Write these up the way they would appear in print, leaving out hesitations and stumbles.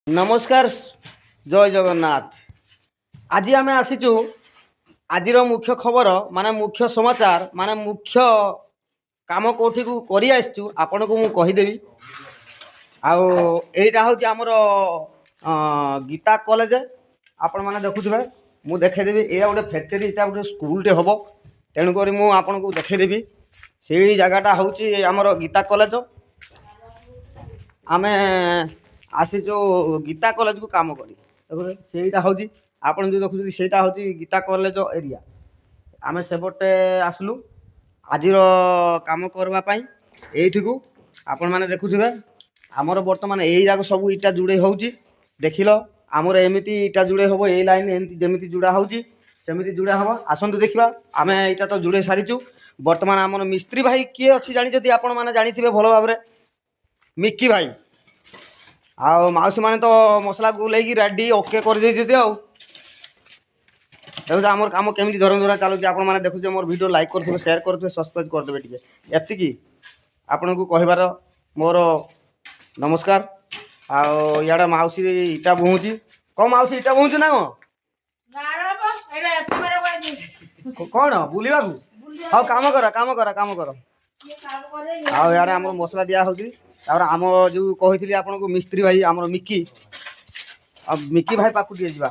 ନମସ୍କାର, ଜୟ ଜଗନ୍ନାଥ। ଆଜି ଆମେ ଆସିଛୁ। ଆଜିର ମୁଖ୍ୟ ଖବର ମାନେ ମୁଖ୍ୟ ସମାଚାର ମାନେ ମୁଖ୍ୟ କାମ କେଉଁଠିକୁ କରି ଆସିଛୁ, ଆପଣଙ୍କୁ ମୁଁ କହିଦେବି। ଆଉ ଏଇଟା ହେଉଛି ଆମର ଗୀତା କଲେଜ। ଆପଣମାନେ ଦେଖୁଥିବେ, ମୁଁ ଦେଖେଇଦେବି। ଏଇଟା ଗୋଟେ ଫ୍ୟାକ୍ଟରୀ, ଏଇଟା ଗୋଟେ ସ୍କୁଲଟେ ହେବ, ତେଣୁକରି ମୁଁ ଆପଣଙ୍କୁ ଦେଖେଇଦେବି। ସେଇ ଜାଗାଟା ହେଉଛି ଆମର ଗୀତା କଲେଜ। ଆମେ ଆସିଛୁ ଗୀତା କଲେଜକୁ କାମ କରି। ଦେଖୁଛନ୍ତି, ସେଇଟା ହେଉଛି, ଆପଣ ଯେଉଁ ଦେଖୁଛନ୍ତି, ସେଇଟା ହେଉଛି ଗୀତା କଲେଜ ଏରିଆ। ଆମେ ସେପଟେ ଆସିଲୁ ଆଜିର କାମ କରିବା ପାଇଁ ଏଇଠିକୁ। ଆପଣମାନେ ଦେଖୁଥିବେ, ଆମର ବର୍ତ୍ତମାନ ଏଇ ଯାକ ସବୁ ଇଟା ଯୋଡ଼େଇ ହେଉଛି। ଦେଖିଲ, ଆମର ଏମିତି ଇଟା ଯୋଡ଼େଇ ହେବ। ଏଇ ଲାଇନ୍ ଏମିତି ଯେମିତି ଯୋଡ଼ା ହେଉଛି, ସେମିତି ଯୋଡ଼ା ହେବ। ଆସନ୍ତୁ ଦେଖିବା। ଆମେ ଏଇଟା ତ ଯୋଡ଼େଇ ସାରିଛୁ। ବର୍ତ୍ତମାନ ଆମର ମିସ୍ତ୍ରୀ ଭାଇ କିଏ ଅଛି ଜାଣିଛନ୍ତି? ଆପଣମାନେ ଜାଣିଥିବେ ଭଲ ଭାବରେ, ମିକି ଭାଇ। ଆଉ ମାଉସୀ ମାନେ ତ ମସଲା ଗୁଲେଇକି ରେଡ଼ି ଓକେ କରିଦେଇଛନ୍ତି। ଆଉ ଦେଖୁଛ, ଆମର କାମ କେମିତି ଧରମ ଧରା ଚାଲୁଛି। ଆପଣମାନେ ଦେଖୁଥିବେ ମୋର ଭିଡ଼ିଓ, ଲାଇକ୍ କରୁଥିବେ, ସେୟାର କରୁଥିବେ, ସବସ୍କ୍ରାଇବ୍ କରିଦେବେ ଟିକେ। ଏତିକି ଆପଣଙ୍କୁ କହିବାର ମୋର ନମସ୍କାର। ଆଉ ଇଆଡ଼େ ମାଉସୀ ଇଟା ବୋହୁଛି। କ'ଣ ମାଉସୀ, ଇଟା ବୋହୁଛୁ ନା କ'ଣ? କ'ଣ ବୁଲିବାକୁ? ହଉ, କାମ କର, କାମ କର, କାମ କର। ଆଉ ଇଆଡ଼େ ଆମର ମସଲା ଦିଆ ହେଉଛି। ତାପରେ ଆମ ଯେଉଁ କହିଥିଲି ଆପଣଙ୍କୁ ମିସ୍ତ୍ରୀ ଭାଇ ଆମର ମିକି, ଆଉ ମିକି ଭାଇ ପାଖକୁ ଟିକେ ଯିବା।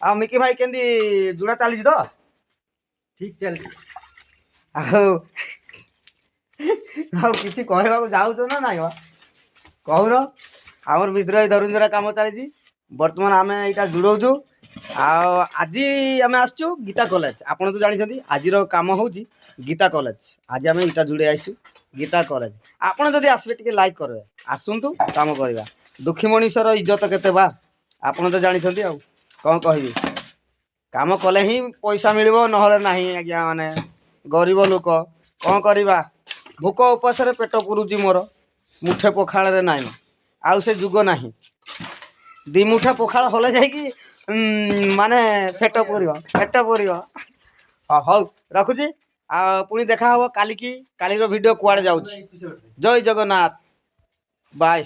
ଆଉ ମିକି ଭାଇ, କେମିତି ଯୋଡ଼ା ଚାଲିଛି ତ? ଠିକ ଚାଲିଛି। ଆଉ କିଛି କହିବାକୁ ଯାଉଛ ନା ନାଇଁ ବା? କହୁନ। ଆମର ମିସ୍ତ୍ରୀ ଭାଇ ଧରୁଞ୍ଜରା କାମ ଚାଲିଛି। ବର୍ତ୍ତମାନ ଆମେ ଏଇଟା ଜୁଡ଼ଉଛୁ। ଆଉ ଆଜି ଆମେ ଆସିଛୁ ଗୀତା କଲେଜ। ଆପଣ ତ ଜାଣିଛନ୍ତି, ଆଜିର କାମ ହେଉଛି ଗୀତା କଲେଜ। ଆଜି ଆମେ ଇଟା ଜୁଡ଼େଇ ଆସିଛୁ ଗୀତା କଲେଜ। ଆପଣ ଯଦି ଆସିବେ, ଟିକେ ଲାଇକ୍ କରିବେ। ଆସନ୍ତୁ, କାମ କରିବା। ଦୁଃଖୀ ମଣିଷର ଇଜ୍ଜତ କେତେ ବା, ଆପଣ ତ ଜାଣିଛନ୍ତି। ଆଉ କ'ଣ କହିବି? କାମ କଲେ ହିଁ ପଇସା ମିଳିବ, ନହେଲେ ନାହିଁ ଆଜ୍ଞା। ମାନେ ଗରିବ ଲୋକ, କ'ଣ କରିବା? ଭୋକ ଉପାସରେ ପେଟ ପୁରୁଛି ମୋର ମୁଠେ ପଖାଳରେ। ନାହିଁ, ଆଉ ସେ ଯୁଗ ନାହିଁ। ଦି ମୁଠା ପଖାଳ ହେଲେ ଯାଇକି ମାନେ ପେଟ ପୁରିବ, ପେଟ ପୁରିବ। ହଁ, ହଉ, ରଖୁଛି। ଆଉ ପୁଣି ଦେଖା ହବ କାଲିକି। କାଲିର ଭିଡ଼ିଓ କୁଆଡ଼େ ଯାଉଛି? ଜୟ ଜଗନ୍ନାଥ, ବାଏ।